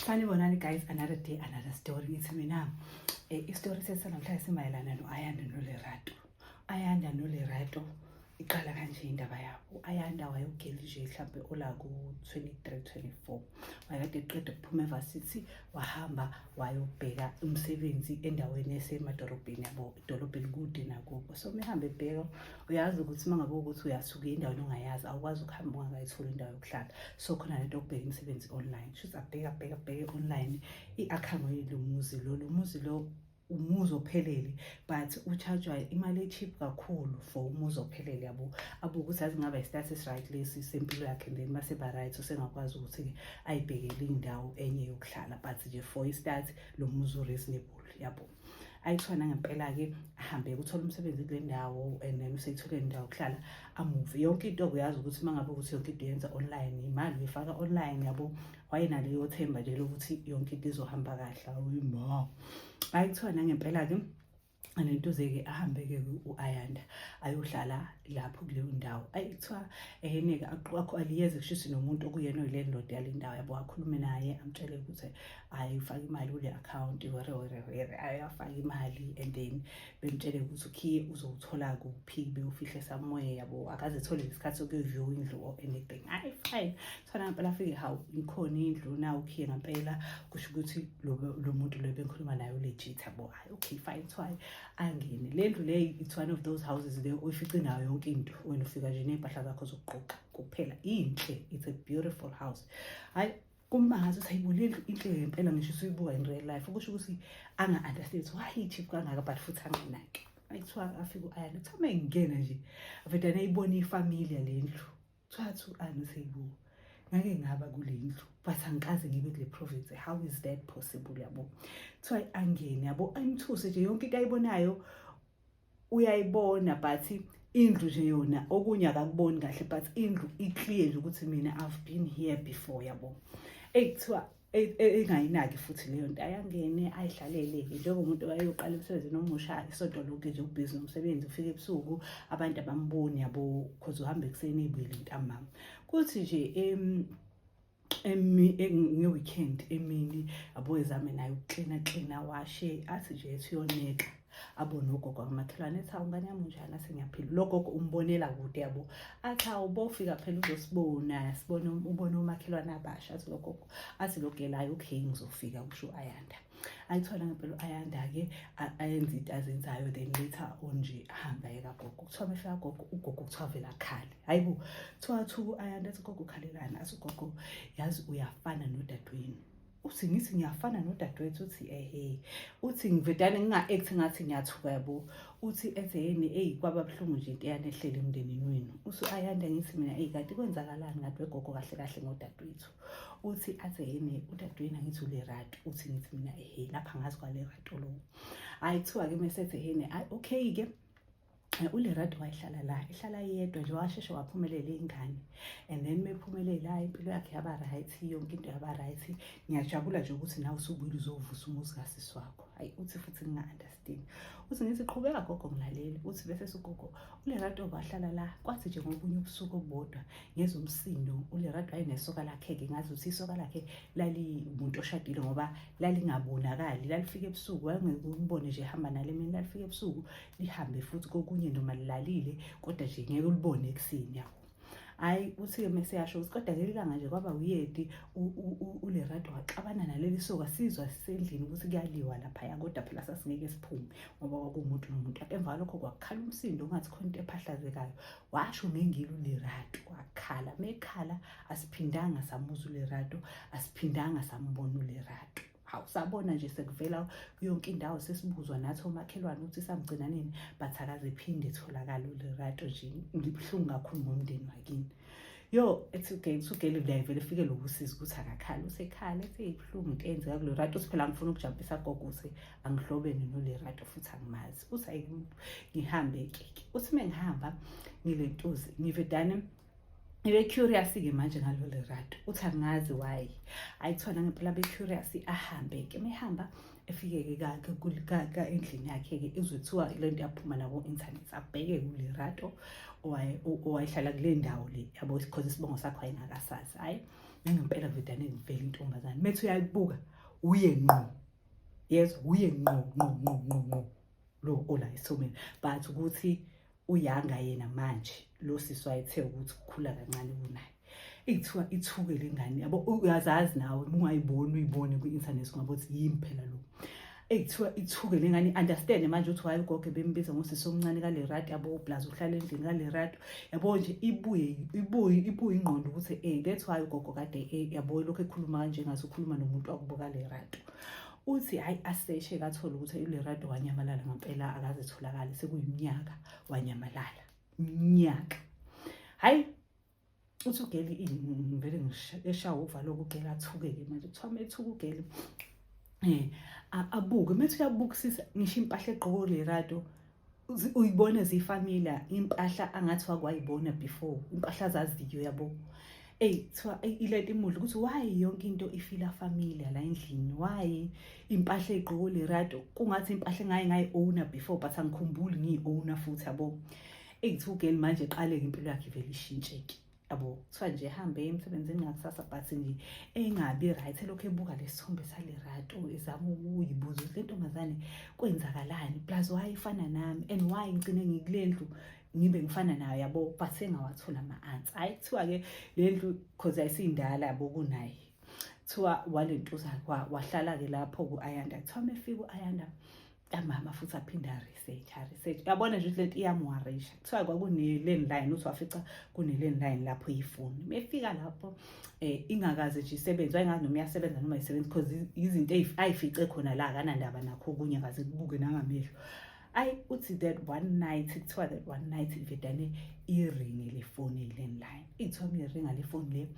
Sanibonani guys, another day, another story. Ngithi mina isitori sethu sanamhlanje simayelana no-Ayanda noLerato. Ayanda noLerato iqala kanje indaba yabo. Ayanda wayewugeli nje mhlampe ola ku-23 24, wayekade eqeda ukuphuma evasithi, wahamba wayobheka umsebenzi endaweni esemadorobheni yabo, idolobha elikude nakubo. So uma ehambe ebheka, uyazi ukuthi uma ngabe ukuthi uyasuka endaweni ongayazi, awukwazi ukuhamba ungakayitholi indawo yokuhlala. So khona lento yokubheka imisebenzi online, shuthi abheke, abheke, abheke online, i-akhangwe lo muzi lo, lo muzi lo umuzi ophelele, but ucharjwa imali e-cheap kakhulu for umuzi ophelele yabo. Abuke ukuthi azi ngaba i-status right lesi sempilo yakhe, and then mase ba right usengakwazi ukuthi-ke ayibhekele indawo enye yokuhlala, but nje for i-start lo muzi u-reasonable yabo. Ayithiwa nangempela-ke ahambe ukuthola umsebenzi kule ndawo, and then useyithole indawo yokuhlala, amuve yonke into. Uyazi ukuthi uma ngabe ukuthi yonke into uyenza online, imali uyifaka online yabo. Wayenaleyo themba nje lokuthi yonke into izohamba kahle. Awuyima, hayi, kuthiwa nangempela-ke anentuze-ke ahambe-ke u-Ayanda ayohlala lapho kuleyo ndawo. Ayi, kuthiwa ehene-ke aliyeze kushuthi nomuntu okuyena oyi-landlord yale ndawo yabo, akhulume naye, amtshele ukuthi ayifake imali kule akhawunti, were were were, ayafaka imali, and then bemtshele ukuthi ukhiye uzowuthola kuphi, bewufihle somewhere yabo, akaze ethole isikhathi sokuyo-view indlu or anything. Hayi, fine, kuthiwa ngempela afike, hawu, ikhona indlu na ukhiye ngempela, kusho ukuthi lo muntu lo bengikhuluma naye u-legit yabo. Hayi, okay, fine. Kuthiwa angene le ndlu le, it's one of those houses le oyifice nayo yonke into, wena ufika nje ney'mpahla zakho zokugqoka kuphela. Inhle, it's a beautiful house. Hayi, kumangazi ukuthi hayibo, le ndlu inhle ngempela, ngisho usuyibuka in real life. Kusho ukuthi anga-understand ukuthi why i-cheap kangaka, but futhi anganaki. Kuthiwa afike u-Ayanda, kuthiwa uma engena nje avedane ayibone ifamiliar le ndlu. Kuthiwa athi u-Ayanda, seyibo, ngake ngaba kule ndlu, but angikaze ngibe kule province, how is that possible yabo? Kuthiwa angene yabo, ayimthuse nje yonke into ayibonayo uyayibona, but indlu nje yona okunye akakuboni kahle, but indlu i-clear nje ukuthi mina I've been here before yabo. Eyi, kuthiwa engayinaki futhi leyo nto, ayangene ayihlalele-ke njengomuntu ayoqala emsebenzini omusha, isonto lonke nje ubhizi nomsebenzi, ufike ebusuku, abantu abamboni yabo, cause uhamba ekuseni ebuyele ntambama. Kuthi nje nge-weekend emini yabo, ezame naye ukuklina klina, washe, athi nje ethi uyoneka, abone ugogo kamakhelwane, ethi, "Hawu ngane yami, unjani?" Athi, "Ngiyaphila." Lo gogo umbonela kude yabo, athi, "Hawu, bofika phela uzosibona, sibone ubone umakhelwane abasha." Athi lo gogo, athi lo gelayo, "Okay, ngizofika," kusho u-Ayanda. Ayithola ngempela u-Ayanda-ke ayenze into azenzayo, then later on nje ahambe aye kagogo. Kuthiwa mefika gogo, ugogo kuthiwa vele akhale. Hayi bo, kuthiwa athuka u-Ayanda, athi, "Gogo, ukhalelani?" Athi ugogo, "Yazi uyafana nodadewenu." Uthi, "Ngithi ngiyafana nodadewethu?" Uthi, "Ehe." Uthi, "Ngivedane nginga-act ngathi ngiyathuka yabo." Uthi ethe yini, "Eyi, kwaba buhlungu nje into eyanehlele emndenini wenu." Uthi Ayanda, "Ngithi mina, eyi, kanti kwenzakalani ngathi wegogo kahle kahle ngodadewethu?" Uthi athe yini, "Udadewenu angithi uLerato?" Uthi, "Ngithi mina, ehe, lapha ngazi kwaLerato lo." Hayi, kuthiwa-ke mesethe yini, hayi, okay-ke, uLerato wayehlala la, ehlala yedwa nje, washeshe waphumelela ingane, and then mephumelela, hayi, impilo yakhe yaba right, yonke into yaba right. Ngiyajabula nje ukuthi nawe usubuyile uzovusa umuzi kasisi wakho. Hayi, uthi futhi nginga-understand. Uthi, "Ngithi qhubeka gogo, ngilalele." Uthi bese sugogo, "uLerato wahlala la, kwathi nje ngobunye ubusuku obubodwa ngezwa umsindo. ULerato wayenesoka lakhe-ke, ngazi ukuthi isoka lakhe laliwumuntu oshadile ngoba lalingabonakali, lalifika ebusuku, wayengeke umbone nje ehamba nale mini, lalifika ebusuku lihambe futhi kokunye noma lilalile, kodwa nje ngeke ulibone ekuseni yabo." Hhayi, uthi-ke mese yasho ukuthi kodwa leli langa nje kwaba weird, uLerato waxabana naleli soka, sizwa sisendlini ukuthi kuyaliwa laphaya, kodwa phela sasingeke siphume ngoba kwakuwumuntu nomuntu. Emva kwalokho kwakukhala umsindo ungathi khona into ephahlazekayo, washo ngengilo uLerato, wakhala mekhala, asiphindanga samuzwa uLerato, asiphindanga sambona uLerato. Hawu, sabona nje sekuvela yonke indawo, sesibuzwa nathi omakhelwane ukuthi samgcina nini, but akaze ephinde etholakala uLerato nje. Ngibuhlungu kakhulu ngomndeni wakini." Yo, ethi okay, usugele la vele efike lokusiza ukuthi akakhala, usekhala ethi ibuhlungu into eyenzeka kuLerato. Uthi phela ngifuna ukujampisa gogo ukuthi angihlobene noLerato futhi angimazi. Uthi ayi, ngihambe ke. Uthi mengihamba ngilentuzi, ngivedane ngibe curious-ke manje ngalo Lerato. Uthi angazi why. Ayithola ngempela be curious, ahambe-ke. Mehamba efike-ke endlini yakhe-ke, izwe kuthiwa le nto yaphuma nako-internet, abheke kuLerato owayehlala kule ndawo le yabo, because isibongo sakho ayengakasazi. Hhayi. Nangempela vedane ngivela intombazane. Methi uyayibuka uye ngqo. Yes, uye ngqo ngqo ngqo ngqo ngqo lo ola esithombeni. But ukuthi uyanga yena manje lo sisi wayethe ukuthi kukhula kancane kunaye. Ikuthiwa ithuke lengane yabo, uyazazi nawe uma ungayiboni uyibone kwi-internet ungabe uthi yimi phela lo. Ekuthiwa ithuke lengane, understand manje ukuthi waye ugogo bembiza ngosisi omncane kaLerato yabo, plus uhlala endlini kaLerato yabo nje, ibuye ibuye ibuye ingqondo ukuthi that's why ugogo kade yabo lokho ekhuluma kanje ngathi ukhuluma nomuntu wakubo kaLerato. Uthi hayi, aseshe kathola ukuthi uLerato wanyamalala ngempela, akaze etholakale, sekuyiminyaka wanyamalala iminyaka. Hayi, uthi ugeli ngivele ngishawa uvalo, ugeli athuke-ke manje. Kuthiwa methuka ugeli abuke, methi uyabukisisa ngisho impahla egqoke uLerato uyibone ziyi-familiar, impahla angathi wakwayibona before, impahla azaziyo yabo. Eyi, kuthiwa ilento imudla ukuthi why yonke into i-feela familiar la endlini, why impahla ey'gqoke uLerato kungathi impahla engaye ngayi-owner before, but angikhumbuli ngiyi-owner futhi yabo. Eyi, kuthiwa ugeli manje eqaleke impilo yakhe ivele ishintsheke yabo. Kuthiwa nje ehambe emsebenzini ngakusasa, but nje engabi right, elokhu ebuka lesithombe saLerato, ezama ukuyibuza ukuthi le ntombazane kwenzakalani, plus why ifana nami and why ngigcine ngikule ndlu ngibe ngifana nayo yabo, but engawathola ama-answer. Hhayi, kuthiwa-ke le ndlu cause ayisindala yabo kunaye, kuthiwa walentuza wahlala-ke lapho ku-Ayanda. Kuthiwa mefika u-Ayanda ntambama futhi aphinde a-research, a-research, uyabona nje ukuthi lento iyam-worrysha. Kuthiwa kwakune-landline, uthi wafica kune-landline lapho ifoni, mefika lapho ingakaze nje isebenze, wayengazi noma iyasebenza noma ayisebenzi, because izinto ayifice khona la akanandaba nakho okunye, akaze kubuke nangamehlo. Ayi, uthi that one night, kuthiwa that one night ivedane iringe le foni ye-landline. Ithiwa miringa le foni le,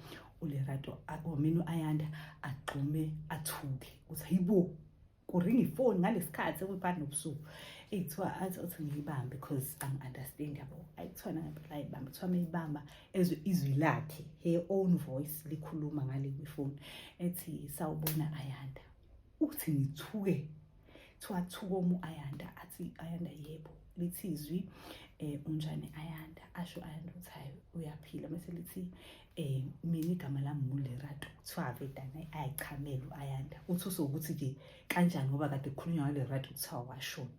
uLerato mina u-Ayanda agxume athuke uthi hayibo, kuringa ifoni ngalesikhathi sekuphakathi nobusuku. Ekuthiwa athi uthi ngiyibambe because angi-understand yabo. Ayi, kuthiwa nangempela ayibambe. Kuthiwa meyibamba ezwe izwi lakhe, her own voice, likhuluma ngale kwifoni ethi, "Sawubona Ayanda." Uthi ngithuke. Kuthiwa thuka u-Ayanda, athi Ayanda yebo. Lithi izwi, "Unjani Ayanda?" Asho Ayanda ukuthi hayi, uyaphila. Mase lithi, "Mina igama lami nguLerato." Kuthiwa vedane ayichamele u-Ayanda, uthi usokuthi nje kanjani ngoba kade kukhulunywa ngaLerato kuthiwa washona.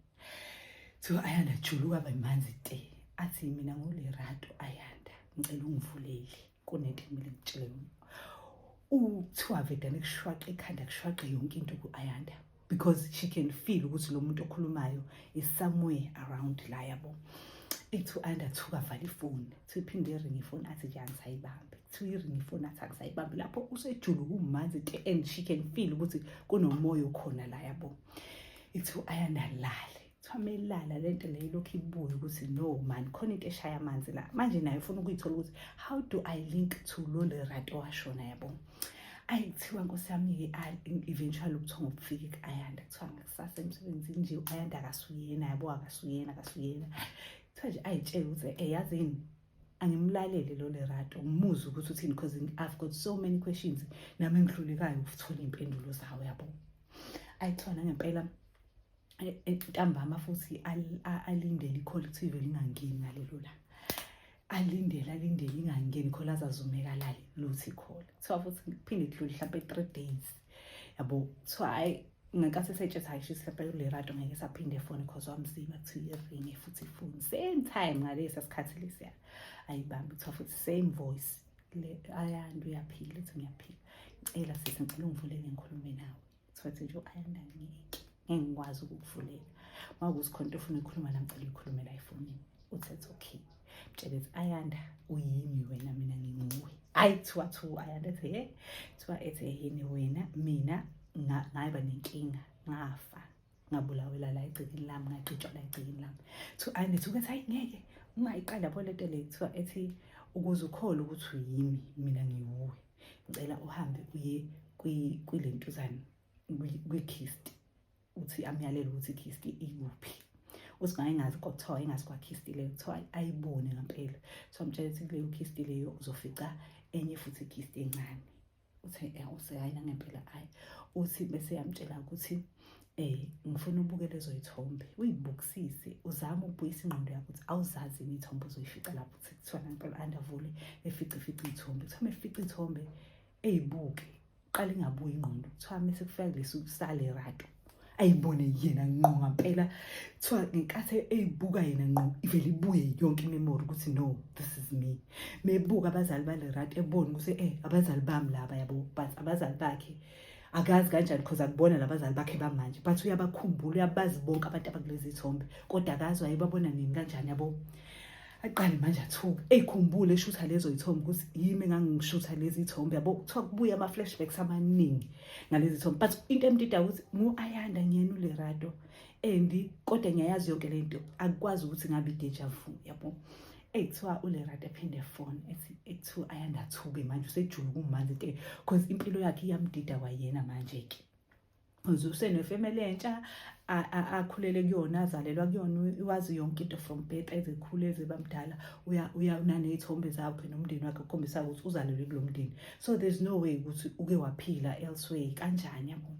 Kuthiwa Ayanda juluka abe manzi te, athi mina nguLerato Ayanda, ngicela ungivulele, kunento ekumele ngitshele yona. Uthiwa vedane kushwaqe ikhanda, kushwaqe yonke into ku-Ayanda, because she can feel ukuthi lo muntu okhulumayo is somewhere around la yabo. Ithi u-Ayanda thuka vala ifoni. Kuthiwa iphinde iringe ifoni, athi nje angisayibambi. Kuthiwa iringe ifoni, athi angisayibambi. Lapho usejuluka umanzi te and she can feel ukuthi kunomoya okhona la yabo. Ithi u-Ayanda lale. Kuthiwa melala lento leyo ilokhu ibuye ukuthi no man, khona into eshaya amanzi la. Manje naye ufuna ukuyithola ukuthi how do I link to lo Lerato washona yabo. Ayi, kuthiwa nkosi yami-ke eventually ubuthongo bufike ku-Ayanda. Kuthiwa ngakusasa emsebenzini nje u-Ayanda akasuyena yabo, akasuyena, akasuyena. Kuthiwa nje ayitshele ukuthi yazini, angimlalele lo Lerato, ngimuzwe ukuthi uthini, because I've got so many questions nami engihlulekayo ukuthola iy'mpendulo zawo yabo. Ayithiwa nangempela ntambama futhi alindele i-call, kuthiwa ivele ingangeni ngalelo la, alindele, alindele, ingangeni i-call, azazumeka lale luthi i-call. Kuthiwa futhi kuphinde kudlule mhlampe 3 days yabo. Kuthiwa hhayi, ngenkathi esetshetha, hayi, shuthi mhlampe uLerato ngeke saphinde efone cause wamzima. Kuthiwa iringe futhi ifoni same time ngalesa sikhathi lesiya, ayibambi. Kuthiwa futhi same voice le, "Ayanda, uyaphila?" Ethi ngiyaphila, ngicela sisi, ngicela ungivulele ngikhulume nawe. Kuthiwa nje u-Ayanda ngeke, ngeke ngikwazi ukukuvulela, uma kuwukuthi khona into ofuna ukukhuluma nami, ngicela uyikhulume la efonini. Uthi it's okay. Mtshele ethi Ayanda uyimi wena, mina nginguwe. Hayi, kuthiwa thu Ayanda ethi he, kuthiwa ethi yini wena, mina ngaba nenkinga, ngafa, ngabulawela la egcekeni lami, ngagqitshwa la egcekeni lami. Kuthiwa Ayanda ethi ukuthi hayi, ngeke ungayiqali yabo lento le. Kuthiwa ethi ukuze ukholwe ukuthi uyimi, mina ngiwuwe, ngicela uhambe uye kwilentuzane, kwi-kist. Uthi amyalele ukuthi i-kist ikuphi. Uthi ngayengazi, kwakuthiwa wayengazi kwa-kist leyo. Kuthiwa ayibone ngempela. Kuthiwa mtshela ukuthi kuleyo kist leyo uzofica enye futhi i-kist encane. Uthi usehayi nangempela. Ayi, uthi bese yamtshela ukuthi ngifuna ubuke lezo yithombe, uyibukisise, uzame ukubuyisa ingqondo yakho ukuthi awuzazi yini iy'thombe ozoyifica lapho. Uthi kuthiwa nangempela andavule efice fice iy'thombe. Kuthiwa mefice iy'thombe Eyibuke qala ingabuyi ingqondo. Kuthiwa mese kufika kulesi saLerato, ayibone yena ngqo ngampela. Kuthiwa ngenkathi eyibuka yena ngqo, ivele ibuye yonke imemory ukuthi, "No, this is me." Mebuka abazali baLerato, ebone ukuthi abazali bami laba, yabo, but abazali bakhe akazi kanjani, because akubona labazali bakhe bamanje, but uyabakhumbula, uyabazi bonke abantu abakulezi ithombe, kodwa akazi wayebabona nini, kanjani, yabo. Aqale manje athuke, eyikhumbule eshutha lezo yithombe, ukuthi yimi engangishutha lezi ithombe, yabo. Kuthiwa kubuya ama-flashbacks amaningi ngalezi thombe, but into emdida ukuthi ngu-Ayanda ngiyena uLerato, and kodwa ngiyayazi yonke le nto, akukwazi ukuthi ngabe i-deja vu, yabo. Ekuthiwa uLerato ephinde efone ethi, ekuthiwa Ayanda athuke manje, usejula kumanzi into, because impilo yakhe iyamdida kwayena manje-ke, because usenefamily entsha akhulele kuyona, azalelwa kuyona, wazi yonke into from birth, ezekhule eze bamdala, uya unaney'thombe zakhe nomndeni wakhe ukukhombisa ukuthi uzalelwe kulo mndeni, so there's no way ukuthi uke waphila elsewhere kanjani, yabo.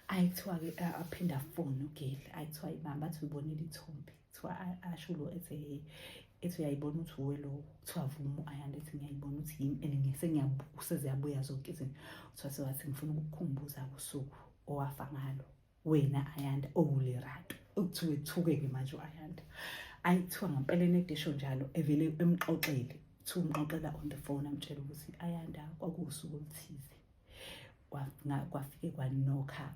Ayi, kuthiwa-ke aphinde afone ugeli. Ayi, kuthiwa ibamba, athi uyibonile ithombe? Kuthiwa asho lo, ethi uyayibona ukuthi uwe lo? Kuthiwa vuma u-Ayanda, ethi ngiyayibona ukuthi yimi and seziyabuya zonke izinto. Kuthiwa sewathi, "Ngifuna ukukukhumbuza usuku owafa ngalo wena Ayanda owuLerato." Kuthiwe ethuke-ke manje u-Ayanda. Ayi, kuthiwa ngempela enedisho njalo evele emxoxele, kuthiwa umxoxela on the phone, amtshela ukuthi, "Ayanda, kwakuwusuku oluthize kwafike kwanokha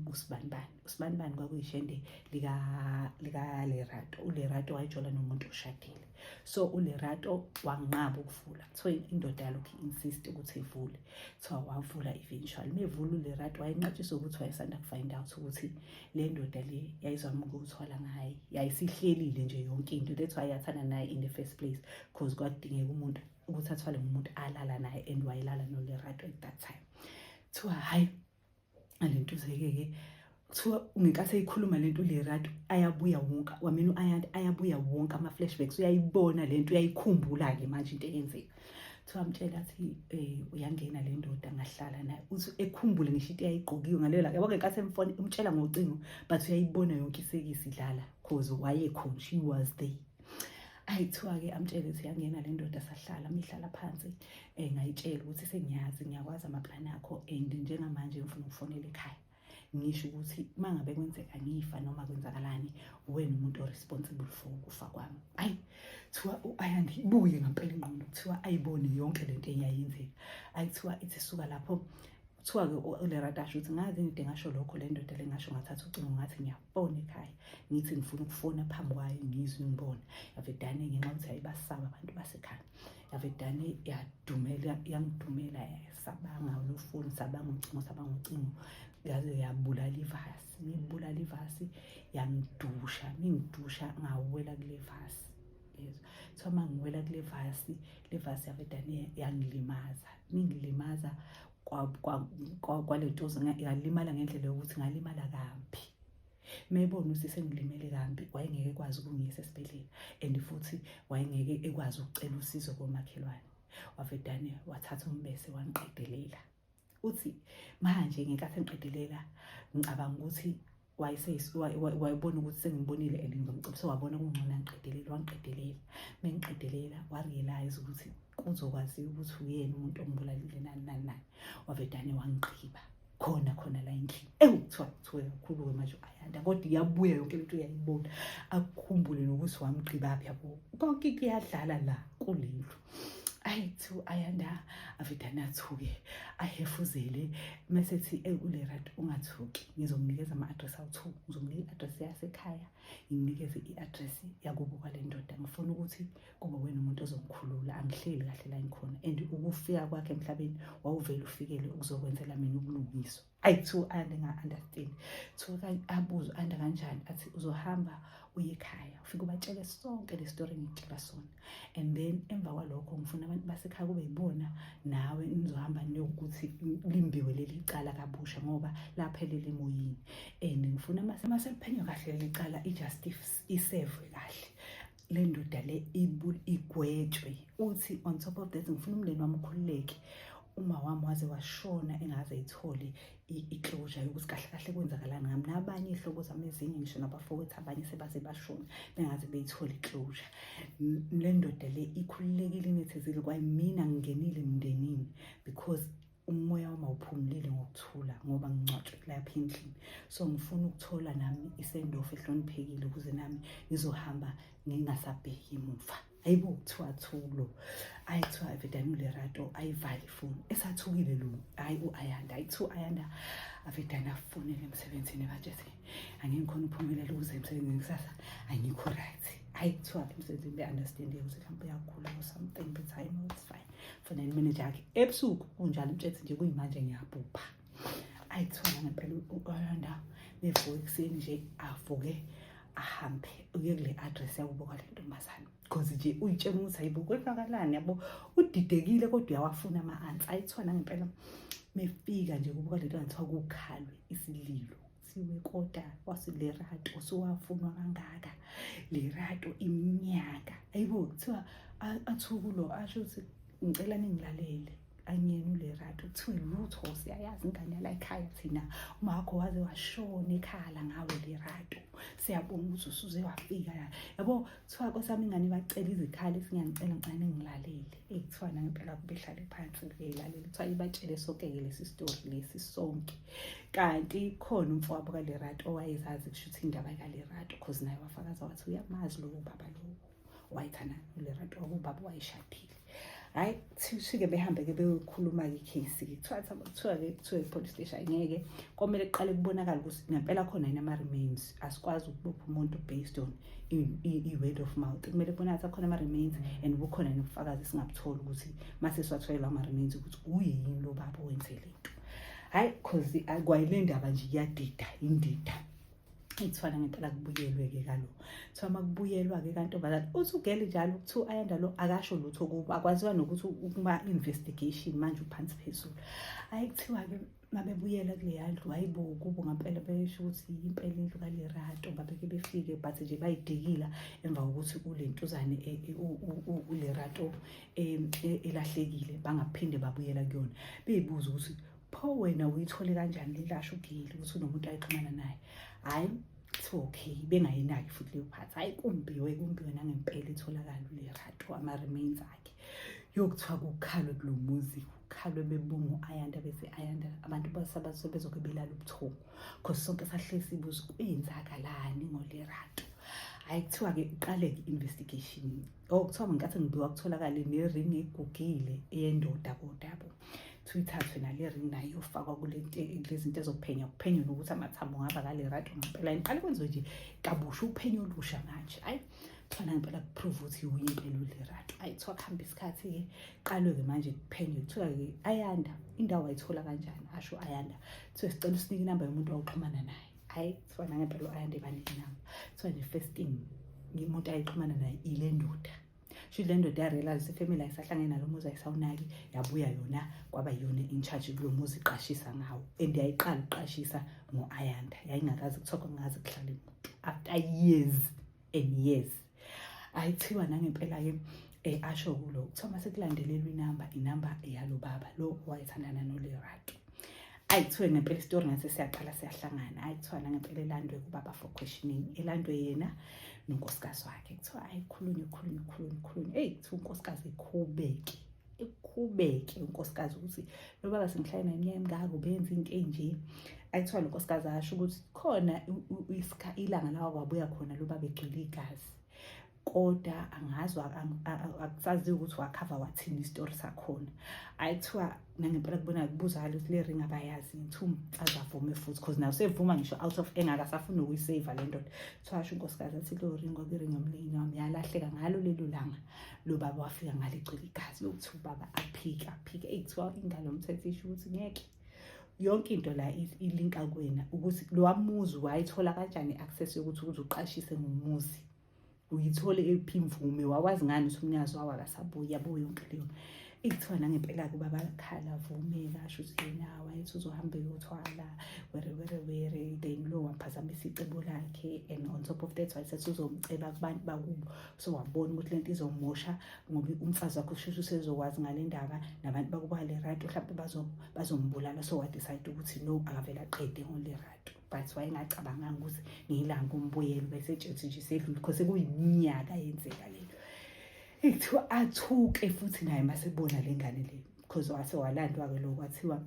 usibanibani." Usibanibani kwakuyishende lika Lerato. ULerato wayejola nomuntu oshadile, so uLerato wanqaba ukuvula. Kuthiwa indoda yalokhu insist ukuthi ivule. Kuthiwa wavula eventually. Mevula uLerato, wayenqatshiswa ukuthi wayesanda kufind out ukuthi le ndoda le yayizama ukuthwala ngaye, yayisihlelile nje yonke into. That's why yathanda naye in the first place, because kwakudingeka umuntu ukuthi athwale ngumuntu alala naye, and wayelala noLerato at that time. Kuthiwa hhayi, alentuzeke-ke. Kuthiwa ngenkathi eyikhuluma lento uLerato, ayabuya wonke wamina u-Ayanda, ayabuya wonke ama-flashbacks, uyayibona lento, uyayikhumbula-ke manje into eyenzeka. Kuthiwa amtshela athi, uyangena le ndoda, ngahlala naye." Uthi ekhumbule ngisho into eyayigqokiwe ngaleyo langa, yabo, ngenkathi emfone umtshela ngocingo, but uyayibona yonke isekisi idlala, 'cause wayekhona, she was there. Ayi, kuthiwa-ke amtshele ukuthi yangena le ndoda, sahlala, mihlala phansi, ngayitshela ukuthi sengiyazi, ngiyakwazi amaplani akho, and njengamanje ngifuna ukufonela ekhaya ngisho ukuthi uma ngabe kwenzeka ngifa noma kwenzakalani, wena umuntu o-responsible for ukufa kwami. Ayi, kuthiwa u-Ayanda ibuye ngampela ingqondo. Kuthiwa ayibone yonke lento eyayenzeka. Ayi, kuthiwa ithi suka lapho. Kuthiwa-ke uLerato asho ukuthi ngazi ngide ngasho lokho le ndoda le, ngasho ngathatha ucingo, ngathi ngiyafona ekhaya, ngithi ngifuna ukufona phambi kwayo, ngizwe ngibona. Yavedane, ngenxa yokuthi yayibasaba abantu basekhaya, yavedane yadumela, yangidumela, sabanga lo foni, sabanga ucingo, sabanga ucingo, yaze yabulala ivasi. Ngibulala ivasi, yangidusha, mingidusha ngawela kule vasi, yezwa. Kuthiwa uma ngiwela kule vasi, le vasi yavedane yangilimaza, mingilimaza kwalentozo, yalimala ngendlela yokuthi ngalimala kambi. Mebona ukuthi sengilimele kambi, wayengeke ekwazi ukungiyisa esibhedlela, and futhi wayengeke ekwazi ukucela usizo komakhelwane. Wavedane wathatha umbese wangiqedelela. Uthi manje ngenkathi engiqedelela, ngicabanga ukuthi wayebona ukuthi sengimbonile and ngizomcebisa, wabona kungcono angiqedelele. Wangiqedelela, mengiqedelela warealize ukuthi kuzokwaziwa ukuthi uyena umuntu ongibulalile, nani nani nani. Wavedane wangigqiba khona khona la endlini. Ewu, kuthiwa kuthiwe kakhulu-ke manje u-Ayanda, kodwa iyabuya yonke lento, uyayibona, akukhumbule nokuthi wamgqibaphi, yabo, konke kuyadlala la kule ndlu. Ayi, kuthiwa u-Ayanda avedane athuke, ahefuzele, mese ethi, "Eyi uLerato, ungathuki, ngizomnikeza ama-address awu-two. Ngizomnika i-address yasekhaya, nginikeze i-address yakubo kwale ndoda. Ngifuna ukuthi kube wena umuntu ozongikhulula. Angihleli kahle la ngikhona, and ukufika kwakhe emhlabeni wawuvele ufikele ukuzokwenzela mina ubulungiswa." Ayi, kuthiwa Ayanda nga-understand. Kuthiwa abuze u-Ayanda kanjani, athi uzohamba uye ekhaya, ufike ubatshele sonke le story engikutshela sona, and then emva kwalokho ngifuna abantu basekhaya kube yibona nawe nizohamba niyokuthi limbiwe leli cala kabusha, ngoba laphelele emoyeni, and ngifuna mase liphenywe kahle leli cala, i-justice isevwe kahle, le ndoda le igwetshwe." Uthi on top of that, ngifuna umndeni wami ukhululeke. Uma wami waze washona engaze ayithole i-closure yokuthi kahle kahle kwenzakalani ngami, nabanye iy'hlobo zami ezinye, ngisho nabafowethu abanye sebaze bashona bengaze beyithole i-closure. Le ndoda le ikhululekile, inethezile, kwayimina ngingenile emndenini because Umoya wami awuphumulile ngokuthula ngoba ngingcwatshwe lapha endlini, so ngifuna ukuthola nami i-send-off ehloniphekile ukuze nami ngizohamba ngingasabheki emuva. Ayibo, kuthiwa thulo. Ayi, kuthiwa avedane uLerato ayivale ifoni, esathukile lo, hayi, u-Ayanda. Ayi, kuthiwa Ayanda avedane afonele emsebenzini, batshethi angeke ngikhona ukuphumelela ukuze emsebenzini kusasa, angikho right. Hayi, kuthiwa emsebenzini be-understande ukuthi mhlawumbe uyagula or something, but hayi, no, it's fine. Fonela imanager yakhe ebusuku kunjalo, umtshethi nje kuyimanje ngiyabhubha. Ayi, kuthiwa nangempela u-Ayanda bevuka ekuseni nje, avuke ahambe uye kule address yakubo kwale ntombazane, because nje uyitshela ukuthi hayibo, kwenzakalani, yabo, udidekile kodwa uyawafuna ama-answer. Ayithiwa nangempela mefika nje kubo kwale nto, kuthiwa kukhalwe isililo siwe, kodwa wasiLerato siwafunwa kangaka Lerato iminyaka. Ayibo, kuthiwa athukulo asho ukuthi ngicela ningilalele, angiyena uLerato. Kuthiwe lutho, siyayazi ingane yala ekhaya thina, umakho waze washona ekhala ngawe Lerato, siyabonga ukuthi usuze wafika, yabo. Kuthiwa nkosami ingane bacela izikhali, singiyanicela, ngicela ningilalele. Eyi, kuthiwa nangempela behlale phansi beyilalela. Kuthiwa ibatshele sonke-ke lesi story lesi sonke, kanti khona umfowabo kaLerato owayezazi kusho ukuthi indaba kaLerato, cause naye wafakaza wathi uyamazi lowo baba lowo wayethanda uLerato, ubaba wayeshadile. Hhayi, kuthiwa-ke behambe-ke beyokhuluma-ke i-case-ke, kuthiwa-ke kuthiwa i-police station angeke, komele kuqale kubonakale ukuthi ngempela khona yini ama-remains. Asikwazi ukubopha umuntu based on i-word of mouth, kumele kubonakale ukuthi akhona ama-remains and bukhona nobufakazi esingabuthola ukuthi mase siwathole lawo ma-remains ukuthi uyini lo baba owenze le nto. Hhayi, cause kwayile ndaba nje iyadida indida. Kuthiwa ngempela kubuyelwe-ke kalo, kuthiwa uma kubuyelwa-ke kantombazane uthi ugeli njalo, kuthiwa Ayanda lo akasho lutho kubo, akwaziwa nokuthi kuma-investigation manje uphansi phezulu. Hhayi, kuthiwa-ke mabebuyela kuleya ndlu, hayibo, kubo ngampela besho ukuthi impela indlu kaLerato. Babeke befike but nje bayidikila emva kokuthi ulentuzane uLerato elahlekile, bangaphinde babuyela kuyona. Beyibuza ukuthi pho wena uyithole kanjani lelasho ugeli ukuthi unomuntu ayixhumana naye. Hhayi, kuthiwa okay, bengayinaki futhi leyo part. Hhayi, kumbiwe, kumbiwe nangempela, itholakala uLerato ama-remains akhe. Yokuthiwa kukhalwe kulo muzi, kukhalwe bebonga u-Ayanda, bese Ayanda abantu bezoke belala ubuthongo, cause sonke sahlezi sibuza kwenzakalani ngoLerato. Hhayi, kuthiwa-ke iqale-ke i-investigation. Oh, kuthiwa ngenkathi ngibiwa kutholakale ne-ring egugile eyendoda kodwa, yabo. Kuthiwa ithathwe nale ring nayo iyofakwa kule zinto ezokuphenya, kuphenywe nokuthi amathambo ngaba kaLerato ngempela. Iqale kwenziwe nje kabusha uphenyo olusha manje. Hhayi, kuthiwa nangempela ku-prove ukuthi uye impela uLerato. Hhayi, kuthiwa kuhamba isikhathi-ke, qalwe-ke manje kuphenywe. Kuthiwa-ke Ayanda, indawo wayithola kanjani? Asho Ayanda. Kuthiwa sicela usinike inamba yomuntu owuxhumana naye. Hhayi, kuthiwa nangempela u-Ayanda ebanike inamba. Kuthiwa nje first thing umuntu ayixhumana naye ile ndoda. Shuthi le ndoda ya-realize ifamily ayisahlangene nalo muzi, ayisawunaki, yabuya yona kwaba yiyona in charge kulo muzi, iqashisa ngawo and yayiqala ukuqashisa ngo-Ayanda, yayingakaze, kuthiwa kwangakaze kuhlale muntu after years and years. Ayithiwa nangempela-ke asho kulo, kuthiwa mase kulandelelwa inamba yalo baba lo owayethandana noLerato. Ayi, kuthiwe ngempela isitori ngathi siyaqala siyahlangana. Ayi, kuthiwa nangempela elandwe kubaba for questioning, elandwe yena nonkosikazi wakhe. Kuthiwa ayi, khulunywe, khulunywe, khulunywe, khulunywe. Eyi, kuthiwa unkosikazi ekhubeke, ekhubeke unkosikazi ukuthi lo baba sengihlale naye iminyaka emingaka, ubenza into enje. Ayithiwa lo nkosikazi asho ukuthi khona ilanga lawa kwabuya khona lo baba egcwele igazi, kodwa angazi, akusaziwa ukuthi wakhava wathini isitori sakhona. Ayithiwa nangempela kubona kubuzakala ukuthi le ring abayazi, kuthiwa umfazi avume futhi, cause nayo sevuma ngisho out of anger, akasafuni ukuyiseva le ndoda. Kuthiwa asho unkosikazi athi leyo ring kwakuyi-ring yomlingani wami, yalahleka ngalo lelo langa lo baba wafika ngalo igcwele igazi. Yokuthi ubaba aphike, aphike. Eyi, kuthiwa ingalo yomthetho isho ukuthi ngeke yonke into la ilinka kuwena, ukuthi lowa muzi wayithola kanjani i-access yokuthi ukuze uqashise ngomuzi, uyithole ephi imvume, wawazi ngani ukuthi umnikazi wawo akasabuyi, yabo, yonke leyo. Ikuthiwa nangempela-ke ubaba khala avumeka, asho ukuthi yena wayethi uzohamba eyothwala were were were, then lo waphazamisa icebo lakhe, and on top of that wayesethi uzomceba kubantu bakubo, so wabona ukuthi lento izomosha ngoba umfazi wakhe usheshe usezokwazi ngale ndaba nabantu bakubo Lerato, mhlawumbe bazombulala, so wa-decide ukuthi no, akavele aqede ngoLerato. But wayengacabanganga ukuthi ngilanga umbuyelo bese tshethi nje sedlule, because sekuyiminyaka yenzeka lento. Ekuthiwa athuke futhi naye masebona le ngane le. Because wase walandwa-ke lo, kwathiwa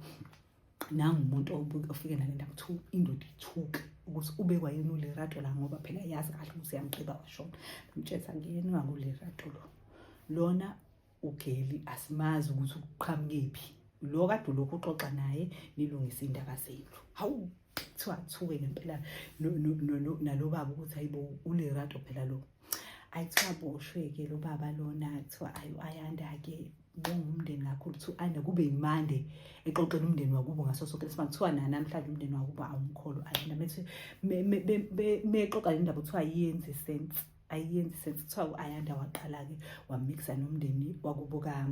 nangu umuntu ofike nale ndaba. Kuthiwa indoda ithuke ukuthi ubekwa yini uLerato la, ngoba phela yazi kahle ukuthi uyamgqiba washona. Bamtshela, "Ngiyena wanguLerato lo, lona ugeli asimazi ukuthi uqhamukephi lo, kade ulokhu uxoxa naye nilungise indaba zenu." Hawu, kuthiwa athuke ngempela nalo baba ukuthi hayibo, uLerato phela lo. Ayithiwa boshwe-ke lo baba lona. Kuthiwa ayo Ayanda-ke bonga umndeni kakhulu. Kuthiwa Ayanda kube yimande exoxela umndeni wakubo ngaso sonke isikhathi. Kuthiwa nanamhlanje umndeni wakubo awumkholo Ayanda methi mexoxa le ndaba. Kuthiwa ayiyenzi sense, ayiyenzi sense. Kuthiwa u-Ayanda waqala-ke wamixa nomndeni wakubo ka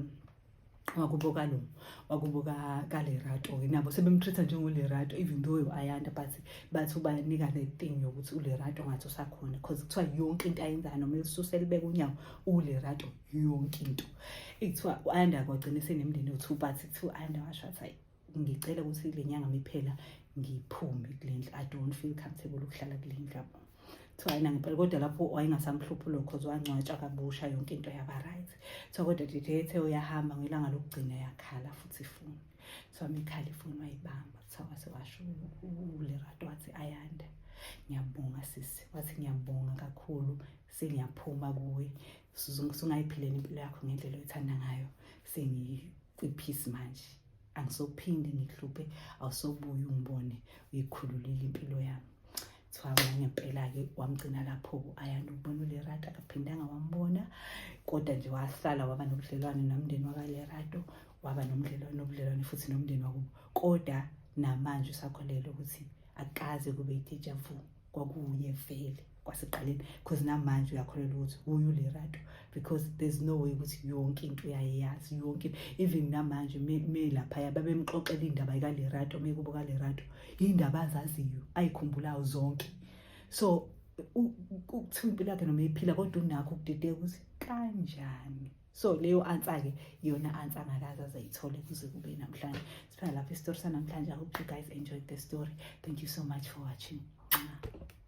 wakubo kalo wakubo kaLerato-ke, nabo sebemtreat-a njengoLerato even though Ayanda, but bathi ubanika the thing yokuthi uLerato ngathi usakhona, because kuthiwa yonke into ayenzayo noma elisusa elibeka unyawo uLerato yonke into. Kuthiwa u-Ayanda kwagcina esenemndeni o-two, but kuthiwa u-Ayanda washo wathi, "Hayi, ngicela ukuthi le nyanga miphela ngiphume kule ndlu. I don't feel comfortable ukuhlala kule ndlu," yabo. Kuthiwa yena ngempela kodwa lapho wayengasamhluphi lokho, cause wangcwatshwa kabusha, yonke into yaba right. Kuthiwa kodwa dithethe uyahamba, ngelanga lokugcina yakhala futhi ifoni. Kuthiwa mikhala ifoni wayibamba. Kuthiwa wase washo uLerato wathi, "Ayanda, ngiyabonga sisi." Wathi, "Ngiyabonga kakhulu, sengiyaphuma kuwe, sungayiphilela impilo yakho ngendlela oyithanda ngayo. Sengikwi-peace manje, angisophinde ngikuhluphe, awusobuye ungibone, uyikhululile impilo yami." Kuthiwa ngempela-ke wamgcina lapho Ayanda ukubona uLerato, akaphindanga wambona, kodwa nje wahlala waba nobudlelwane nomndeni wakaLerato, waba nobudlelwane futhi nomndeni wakubo. Kodwa namanje usakholelwa ukuthi akaze kube i-deja vu, kwakuye vele kwasekuqaleni, because namanje uyakholelwa ukuthi uye uLerato, because there's no way ukuthi yonke into uyayazi yonke. Even namanje me laphaya babemxoxela indaba kaLerato, mekubo kaLerato, indaba azaziyo ayikhumbulayo zonke. So kuthiwa impilo yakhe noma iphila, kodwa unakho ukudideka ukuthi kanjani. So leyo answer-ke iyona answer angakaze azayithole kuze kube namhlanje. Siphela lapho isitori sanamhlanje. I hope you guys enjoyed the story. Thank you so much for watching. Mwah.